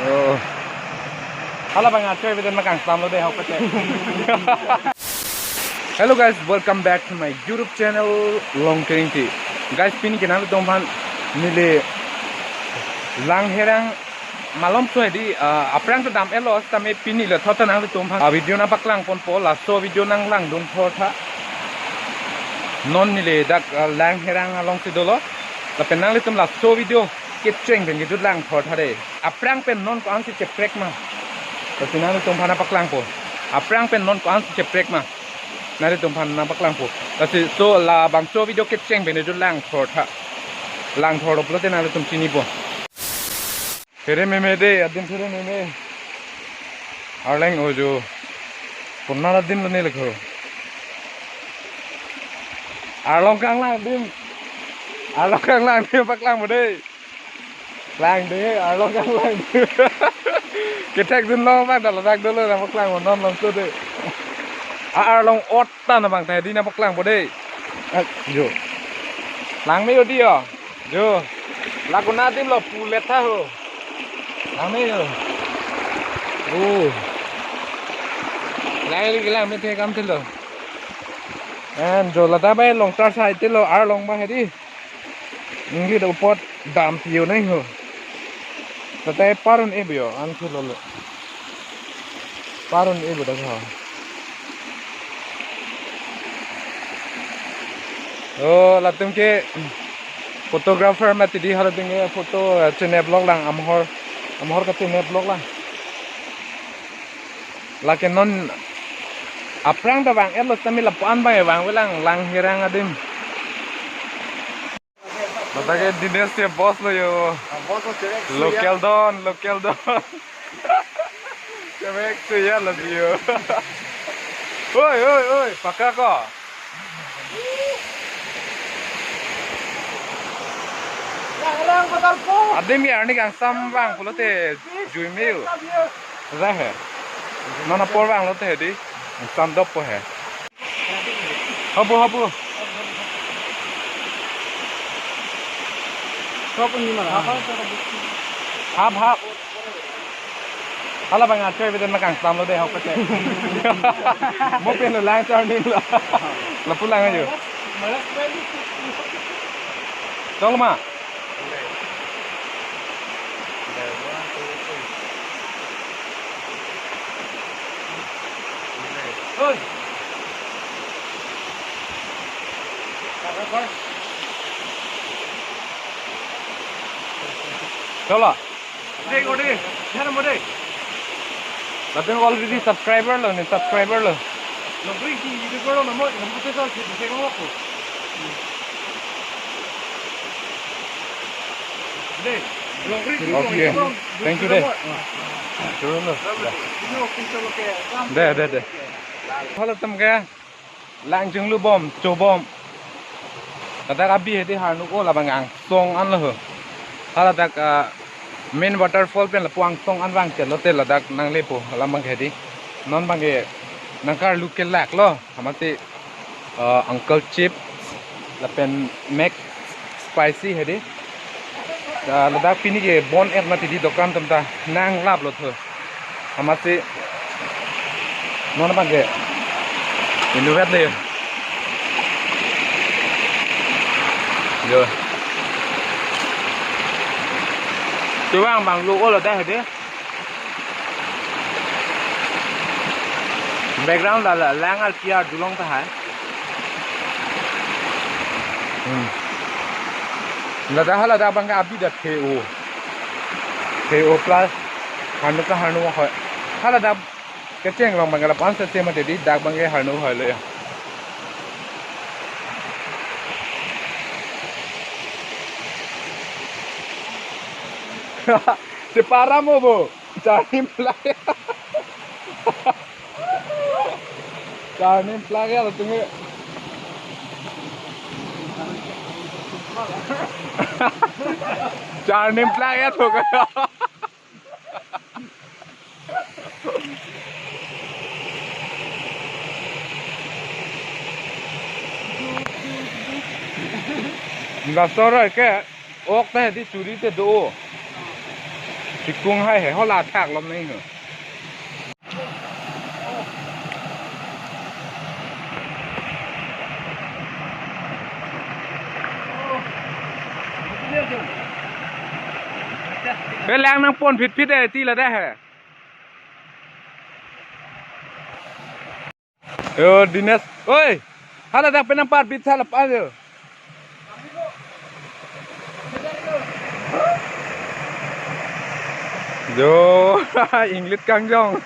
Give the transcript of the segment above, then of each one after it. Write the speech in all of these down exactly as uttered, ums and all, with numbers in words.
Yo. Hala bang acho evident makang samlo de hok pete. Hello guys, welcome back to my YouTube channel Longkring T. Guys, pini ke nanglitumphan neli Langherang malom so hedi, ah, aphrang ta dam-etlo, sitame pini le thot ta nanglitumphan, ah, video nangpaklangponpo, laso video nanglangdun thotha. Non neli dak, ah, Langherang alongsi dolo. Lapen nanglitum laso video kecheng pen kejutlang thotha de. Aphrang pen non ko-ansi cheprek ma, lasi nanglitumphan nangpaklangpo. Aphrang pen non ko-ansi cheprek ma, nanglitumphan nangpaklangpo. Lasi so labangso video kecheng pen kejutlang thotha. Lang thotha pulote nanglitum chinipo. Phere meme de, adim phere meme. Arleng ojo. Purna adim lo ne lekho. Arlong kanglang adim. Arlong kanglang adim paklangpo de. Lang de, arlong kanglang adim. Kethekdun long bang dal dak dolo nangpaklangpo non longso de. A arlong ot ta nabang ta hedi nangpaklangpo de. Ah, jo. Lang me yo di yo. Jo. Lake nangdim lo pulet tha ho. Lang me yo. Oh. Lang lang me the kam thilo. En jo ladak bai long tar sai te lo arlong ba hedi. Ningli da apot dam piyo nai ho. Ladak par un-e biyo an thilo lo. Par un-e bo dak ho. Oh, latum ke photographer mati di halatum ke photo, eh, chene vlog lang amhor, amhor kachene vlog lang. Lake non aphrang ta vang-etlo sitame lapu-an bang vangvelang Langherang adim. Ladak ke Dinesh ke boss lo yo. Ah, boss lo, chemek suya. Local don, local don. Chemek suya lo yo. Oi, oi, oi, pakka ko. Langherang patalpo. Adim ya, arni kangsam bang pulote jui me yo. Ra he. Non apor bang lote hedi. Kangsam doppo he. Habo, habo. Hap, hap. Hala bang acho evident makang samlo de hok pete. Mo pen lo lang turning lo. Lapu lang ajo. Cholo ma. Oi. Cholo. Dek, ode. Jana mo dek. Lapen already subscriber lo, ne subscriber lo. Longkring T V YouTuber lo, namo, namo te sol, se, se, ko. Dek. Longkring T V, okay. Longkring T V, thank you, dek. Turun lo. Dek, dek, dek. Halatum ke. Lang chinglu bom, cho bom. Ladak abi hedi harnu o labang angsong an lo ho. Haladak, ah, main waterfall pen lapu angsong an vang chelo te ladak nanglepo labang hedi. Non bang ke nangkarlu kelak lo. Amatsi, ah, Uncle Chips lapen Mac Spicy hedi. Ta ladak pini ke bon-et mati di dokan atum ta nanglaplo tho. Amatsi non bang ke inutvet le. Yo. Tu bang bang lu olo dah hedi. Background la la lang al piar dulong tahai. Hmm. Ladak haladak bang ke abi dak T O. T O plus. Harnu ke harnu hoi. Haladak kecheng long bang ke lapu-an sese mati di dak bang ke harnu hoi lo ya. Separam mo bo. Charni plak. Charni plak ya latum ke. Charni plak ya tu kan. Laso aroi ke ok ta hedi churi te do. Chikung hai he hola thak lom nai ho. Pe lang nangpon phit phit eh ti ladak he. Yo, Dinesh. Oi. Hala dak penang parpit sa lap ayo. Jo, English kangjong.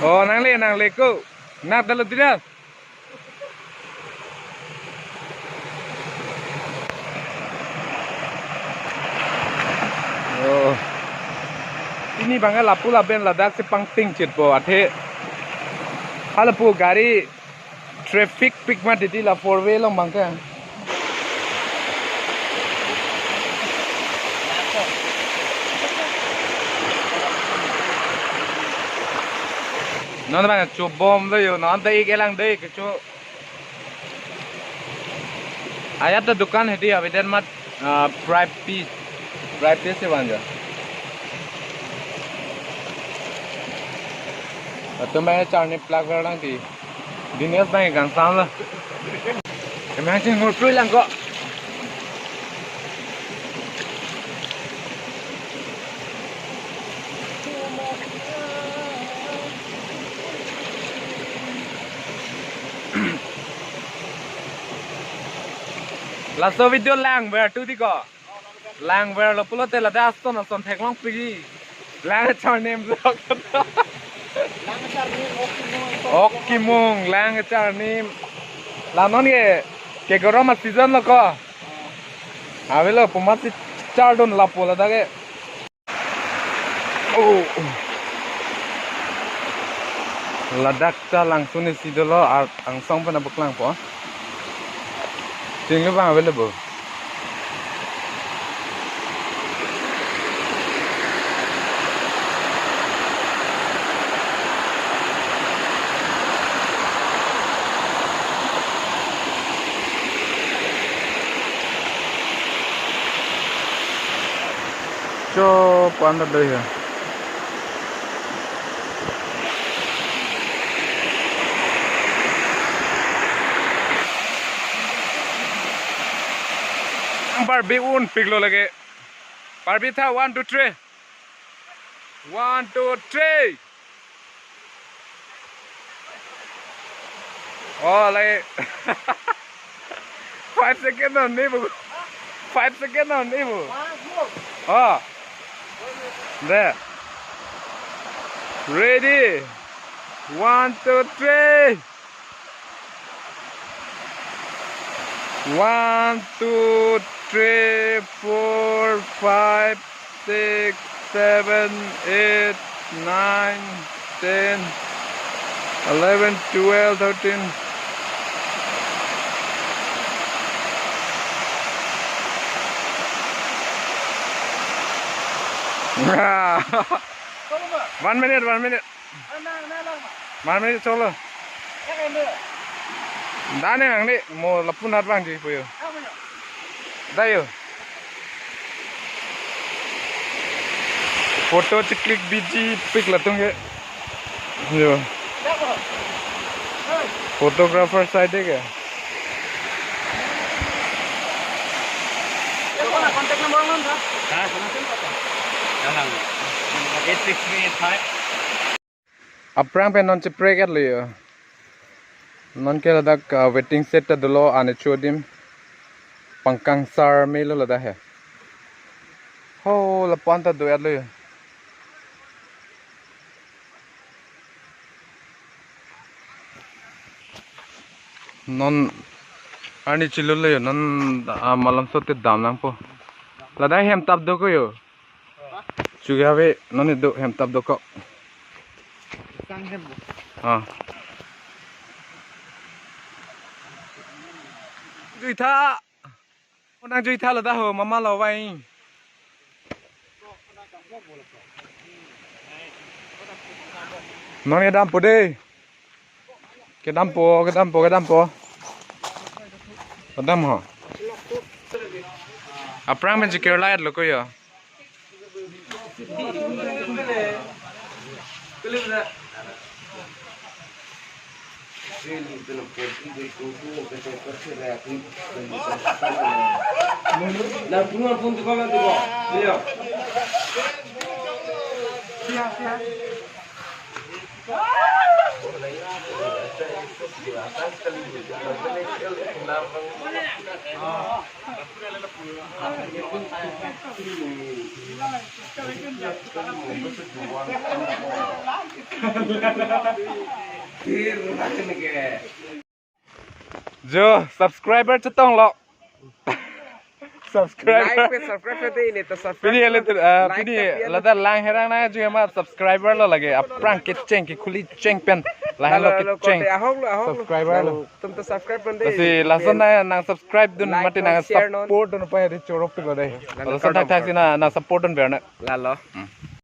Oh, nangle, nangle ko. Nak dalu Dinesh. Oh. Pini bang ke lapu lapen ladak si pangting chit po athe. Halapu gari traffic pik ma titi la four way along bang ke. Non bang chobom lo yo, non ta ik elang dei kecho. Ayat ta dukan hedi avedet mat, ah, fry fish. Fry fish si vanja. Atum bang charni plak ver lang ti. Dinesh bang kangsam lo. Kemang sing ngurprui lang ko. Laso video langver tu di ko. Langver lo pulote ladak ason ason theklong pigi. Lang charnim. Ok kimung, lang charnim. La non ke, ke gorom a season lo ko. Avelo pumat si chardon lapu ladak ke. Oh. Ladak ta langsun isi dolo, ar angsong pen abaklang po. Chinglu bang available. Cho pan ta doi ha. Parbi un piklo lagi. Parbi tha, one, two, three. One, two, three. Oh, lagi. Five second non ni bu. Five second non ni bu. Oh. There. Ready. One, two, three. One, two, three, four, five, six, seven, eight, nine, ten, eleven, twelve, thirteen. One minute, one minute. Mami cholo. Dane nang ni mo lapu nat bang di puyo. Dayo. Photo chiklik biji pik latung ke. Yo. Photographer side ke. Contact number lang, sir? Ha? Contact number? Lang. Eight six three eight five. Aphrang pen non cheprek-et lo yo. Non ke ladak, ah, waiting shed ta dolo, ane chodim pangkangsar melo ladak he. Ho, lapu-an ta do-et lo yo. Non arni chilo lo yo, non, ah, malom sote dam nangpo. Ladak hem tap do ko yo. Chuge ave, non idu hem tap dokok. Sang hem. Ah. Juitha. Onang juitha lo dah ho, mama lo vai. Non ya dam pode. Kedampo, kedampo, kedampo. Kedam ho. Aphrang pen chikir light lo ko yo. Jo, subscriber chetong lo. Subscriber. Like pe subscribe pe de ini to subscribe. Pini ele tu, ah, like pini pe pe ladak lang herang na juga ma subscriber lo lagi. Aphrang kecheng ke khuli cheng pen. Lahen lo, lo, lo, kecheng. Ahok lo, ahok lo. Subscriber lo. Tum to subscribe pen de. Lasi lason na nang subscribe dun, like mati nang share non. Support dun pa di chorop lo de. Lason thakthak si na, nang support dun ber na. Lalo. Hmm.